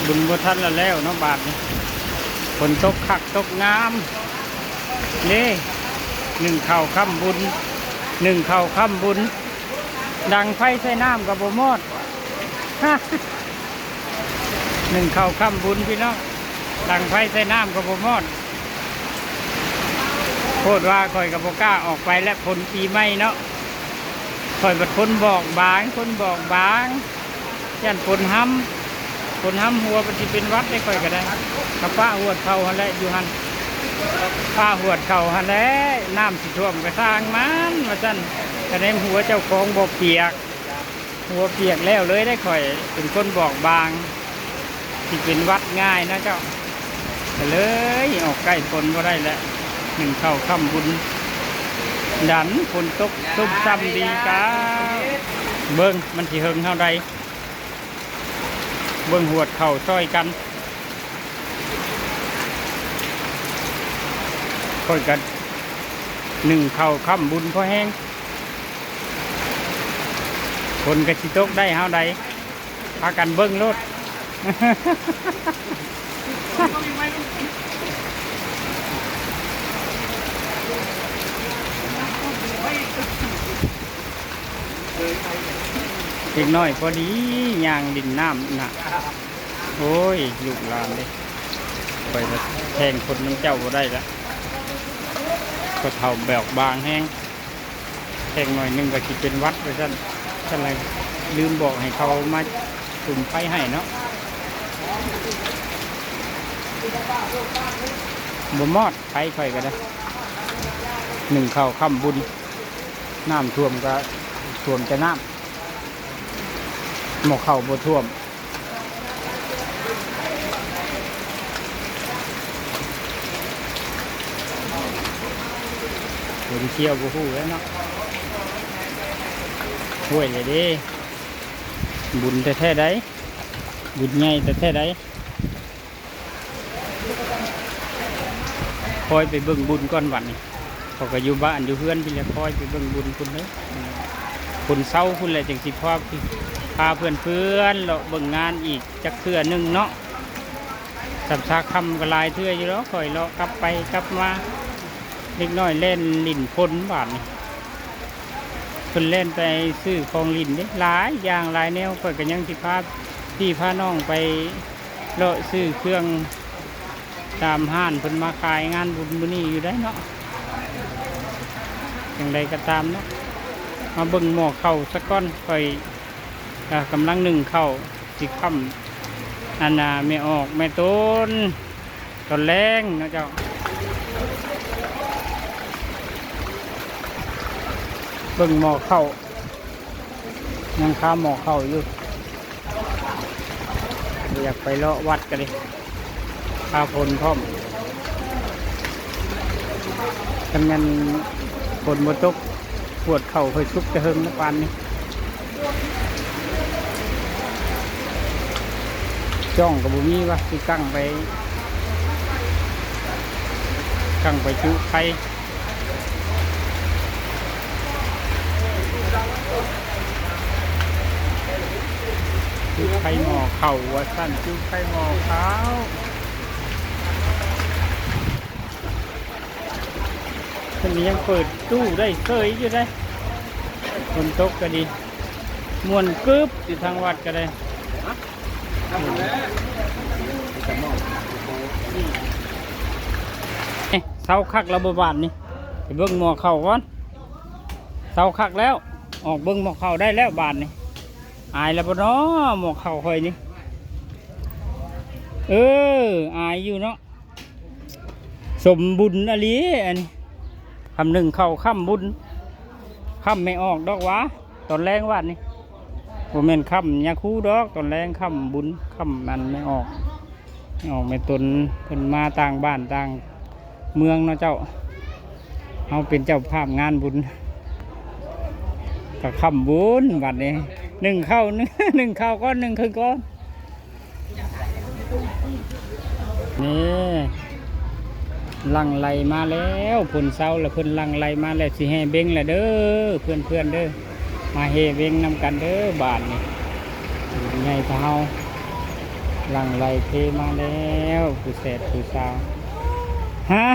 ບຸນບໍ່ທັນລະແລ້ວເນາະບາດນີ້ ຝົນຕົກຄັກຕົກງາມເດ້. ໜຶ້ງເຂົ້າຄ່ຳບຸນ ໜຶ້ງເຂົ້າຄ່ຳບຸນ ດັງໄຟໃສ່ນ້ຳກໍບໍ່ມອດ. ໜຶ້ງເຂົ້າຄ່ຳບຸນພີ່ນ້ອງ ດັງໄຟໃສ່ນ້ຳກໍບໍ່ມອດ. ໂພດວ່າຂ້ອຍກໍບໍ່ກ້າອອກໄປແລ້ວ ຝົນປີໃໝ່ເນາະ. ຂ້ອຍບັດຄົນບອບບາງ ຄົນບອບບາງ ຢ້ານຝົນຮຳ ຝົນຮຳຫົວ ມັນຊິເປັນຫວັດໄດ້ ຂ້ອຍກໍໄດ້. ກໍປະຫວດເຂົ້າຫັ້ນແຫຼະ ຢູ່ຫັ້ນ ປະຫວດເຂົ້າຫັ້ນແຫຼະ ນ້ຳຊິຖ້ວມກໍຊ່າງມັນ ວ່າຊັ້ນ. ກະແນມຫົວເຈົ້າຂອງບໍ່ປຽກ ຫົວປຽກແລ້ວເລີຍໄດ໋. ຂ້ອຍເປັນຄົນບອບບາງ ຊິເປັນຫວັດງ່າຍນະເຈົ້າ ກໍເລີຍອອກໃກ້ຝົນບໍ່ໄດ້ແຫຼະ. ໜຶ້ງເຂົ້າຄ່ຳບຸນ ດັນຝົນຕົກຊຸ່ມຊ່ຳດີກະ ເບິ່ງມັນຊິເຫິງເທົ່າໃດ. ເບິ່ງຫວດເຂົ້າຊ່ອຍກັນ ຂ້ອຍກໍໜຶ້ງເຂົ້າຄ່ຳບຸນພໍແຮງ ຝົນກໍຊິຕົກໄດ້ເຮົາໃດ ພາກັນເບິ່ງໂລດ. ເດັກນ້ອຍພໍດີຍ່າງຫຼິ້ນນ້ຳນະ ໂອ້ຍ ລູກຫຼານເດ້ ຂ້ອຍວ່າແຂ່ງຄົນນຳເຈົ້າບໍ່ໄດ້ລະ ພໍ່ເຖົ້າບອບບາງແຮງ ແຂ່ງໜ້ອຍໜຶ່ງກໍຊິເປັນຫວັດວ່າຊັ້ນ. ຊັ້ນລະລືມບອກໃຫ້ເຂົາມາສຸມໄຟໃຫ້ເນາະ ບໍ່ມອດໄຟຂ້ອຍກໍໄດ້. ໜຶ້ງເຂົ້າຄ່ຳບຸນ ນ້ຳຖ້ວມກໍຖ້ວມແຕ່ນ້ຳ ໝໍ້ເຂົ້າບໍ່ຖ້ວມ. ຄົນທ່ຽວບໍ່ຮູ້ແລ້ວເນາະ ຫ້ວຍແລ້ວເດ້. ບຸນແທ້ໆໃດ໋ ບຸນໃຫຍ່ແທ້ໆໃດ໋. ຄອຍໄປເບິ່ງບຸນກ່ອນບັດນີ້ ເຂົາກໍຢູ່ບ້ານຢູ່ເຮືອນພີ້ແຫຼະ ຄອຍໄປເບິ່ງບຸນພຸ້ນເດີ້ ຄົນເຊົາພຸ້ນແຫຼະ ຈັ່ງຊິພາ ພາເພື່ອນໆເລາະເບິ່ງງານອີກຈັກເທື່ອໜຶ່ງເນາະ. ສຳຊາຄ່ຳກໍຫຼາຍເທື່ອຢູ່ດອກ ຂ້ອຍເລາະກັບໄປກັບມາ ເດັກນ້ອຍແລ່ນຫຼິ້ນຝົນບາດນີ້ ເພິ່ນແລ່ນໄປຊື້ຂອງຫຼິ້ນເດ້ ຫຼາຍຢ່າງຫຼາຍແນວ ຂ້ອຍກໍຍັງຊິພາພີ່ພານ້ອງໄປ ເລາະຊື້ເຄື່ອງຕາມຮ້ານເພິ່ນມາຂາຍງານບຸນມື້ນີ້ຢູ່ໄດ໋ເນາະ. ຈັ່ງໃດກໍຕາມເນາະ ມາເບິ່ງໝໍ້ເຂົ້າສາກ່ອນ ຂ້ອຍ ກະກຳລັງໜຶ້ງເຂົ້າ ຊິຄ່ຳ ອັນນ່າ ແມ່ອອກແມ່ຕົນ ຕອນແລງເນາະເຈົ້າ. ເບິ່ງໝໍ້ເຂົ້າ ຍັງຄາໝໍ້ເຂົ້າຢູ່ ບໍ່ຢາກໄປເລາະວັດກໍເດ້ ຟ້າຝົນພ້ອມ ຄັນແມ່ນຝົນບໍ່ຕົກ ຫວດເຂົ້າຂ້ອຍສຸກແຕ່ເຫິງແລ້ວປານນີ້. ຈ້ອງກໍບໍ່ມີວ່າ ຊິກັ້ງໄປ ກັ້ງໄປຈຸໄຂ່ ຈຸໄຂ່ໝໍ້ເຂົ້າວ່າຊັ້ນ ຈຸໄຂ່ໝໍ້ເຂົ້າ. ເພິ່ນຍັງເປີດຕູ້ໄດ້ເສີຍຢູ່ເດ້ ຝົນຕົກກໍດີ ມ່ວນກຶບຢູ່ທາງວັດກໍໄດ້. ເອີ ເຊົາຄັກແລ້ວບໍ່ບາດນີ້ ໄປເບິ່ງໝໍ້ເຂົ້າກ່ອນ. ເຊົາຄັກແລ້ວ ອອກເບິ່ງໝໍ້ເຂົ້າໄດ້ແລ້ວບາດນີ້. ອາຍແລ້ວບໍ່ນໍໝໍ້ເຂົ້າຂ້ອຍນີ້? ເອີ ອາຍຢູ່ເນາະ. ສົມບຸນອີ່ຫຼີ ອັນນີ້ ຄ່ຳໜຶ້ງເຂົ້າຄ່ຳບຸນ ຄ່ຳແມ່ອອກດອກຫວາ ຕອນແລງວາດນີ້. ບໍ່ແມ່ນຄ່ຳຍາຄູດອກ ຕອນແລງຄ່ຳບຸນ ຄ່ຳອັນແມ່ອອກ ແມ່ອອກແມ່ຕົນ ເພິ່ນມາຕ່າງບ້ານຕ່າງເມືອງເນາະເຈົ້າ. ເຮົາເປັນເຈົ້າພາບງານບຸນ ກໍຄ່ຳບຸນບັດນີ້. ໜຶ້ງເຂົ້າ ໜຶ້ງເຂົ້າກ່ອນ ໜຶ້ງເຄິ່ງກ່ອນ. ນີ້ ຫຼັ່ງໄຫຼມາແລ້ວ ຝົນເຊົາແລ້ວ ເພິ່ນຫຼັ່ງໄຫຼມາແລ້ວ ຊິແຫ່ເບັງແລ້ວເດີ ເພື່ອນໆເດີ ມາແຫ່ເບັງນຳກັນເດີບາດນີ້. ໃຫຍ່ພະເຮົາ ຫຼັ່ງໄຫຼເທມາແລ້ວ ຜູ້ແສບຜູ້ສາວ. ຮະ?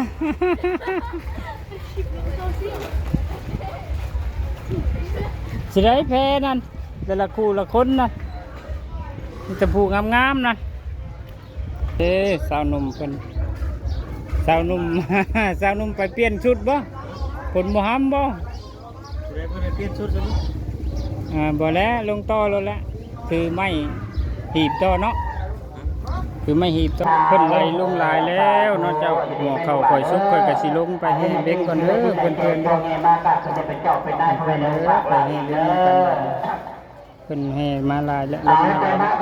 ຊິໄດ້ແພ້ນັ້ນ ແຕ່ລະຄູ່ລະຄົນນະ ມີແຕ່ຜູ້ງາມໆນະ. ເອີ ສາວໜຸ່ມເພິ່ນ ສາວໜຸ່ມ ສາວໜຸ່ມໄປປ່ຽນຊຸດບໍ່? ຝົນບໍ່ຫ້ຳບໍ່? ຜູ້ໃດບໍ່ໄດ້ປ່ຽນຊຸດຊະບໍ່? ອ່າ ບໍ່ແລ້ວ ລົງຕໍ່ໂລດແຫຼະ ຖືໄມ້ຮີບຕໍ່ເນາະ ຖືໄມ້ຮີບຕໍ່. ເພິ່ນໄລ່ລົງຫຼາຍແລ້ວເນາະເຈົ້າ. ໝໍ້ເຂົ້າຂ້ອຍສຸກ ຂ້ອຍກໍຊິລົງໄປແຫ່ເບັງກ່ອນເດີ ເພື່ອນໆເດີ ເພື່ອນໆເດີ ໄປແຫ່ເບັງນຳກັນບາດນີ້. ເພິ່ນແຫ່ມາຫຼາຍແລ້ວ ລົງມາຫຼາຍແລ້ວ.